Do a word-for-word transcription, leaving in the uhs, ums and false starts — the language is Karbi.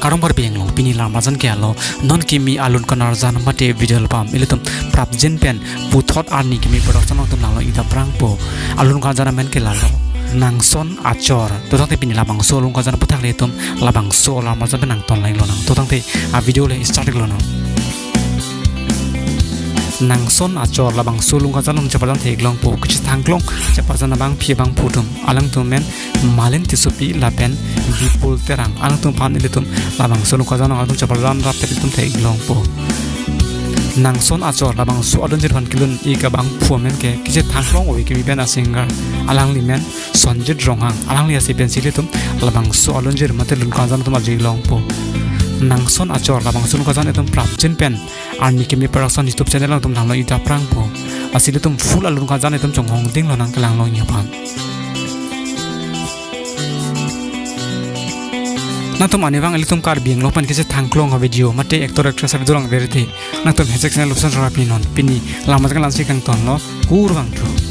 Kardom Karbi Anglong, pini lam arjan ke alo, non kimi alun kanarjan mate video album ilitum prapjin pen puthot arni kimi production along itum langlo-ik dap prangpo. Alun kanarjan amen ke lalo Nangson Achor. To tangte pini labangso alun kanarjan aphuthak le itum labangso lam arjan pen nangton lang lonang. To tangte a video le start lonang. Nangson Achor labangso alun kanarjan along cheparjan the-ik longpo. Kachethangklong cheparjan abangpi abangphu atum, alangtum amen Malin Tissopi lapen Bipul Terang, alangtum aphan ilitum labangso alun kanarjan along alangtum cheparjan rapet itum the-ik longpo. Nangson Achor labangso alunjir aphan kelun-ik abangphu amen ke kachethangklong ove kimi pen a singer, alangli amen Sonjit Ronghang, alangli ase pensi ilitum labangso alunjir mate alun kanarjan atum arju-ik longpo. Nangson Achor labangso alun kanarjan itum prapjin pen arni kimi production YouTube channel along itum langlo-ik dap prangpo. Lasi ilitum full alun kanarjan itum chonghong ding lonang kelang longji aphan. Nangtum arnivang ilitum Karbi Anglong pen kachethangklong a video mate actor actress a video langver the, nangtum hashtag channel option rora pinon. Pini lam arjan ke la-ansi kangtonlo, kurvangthu.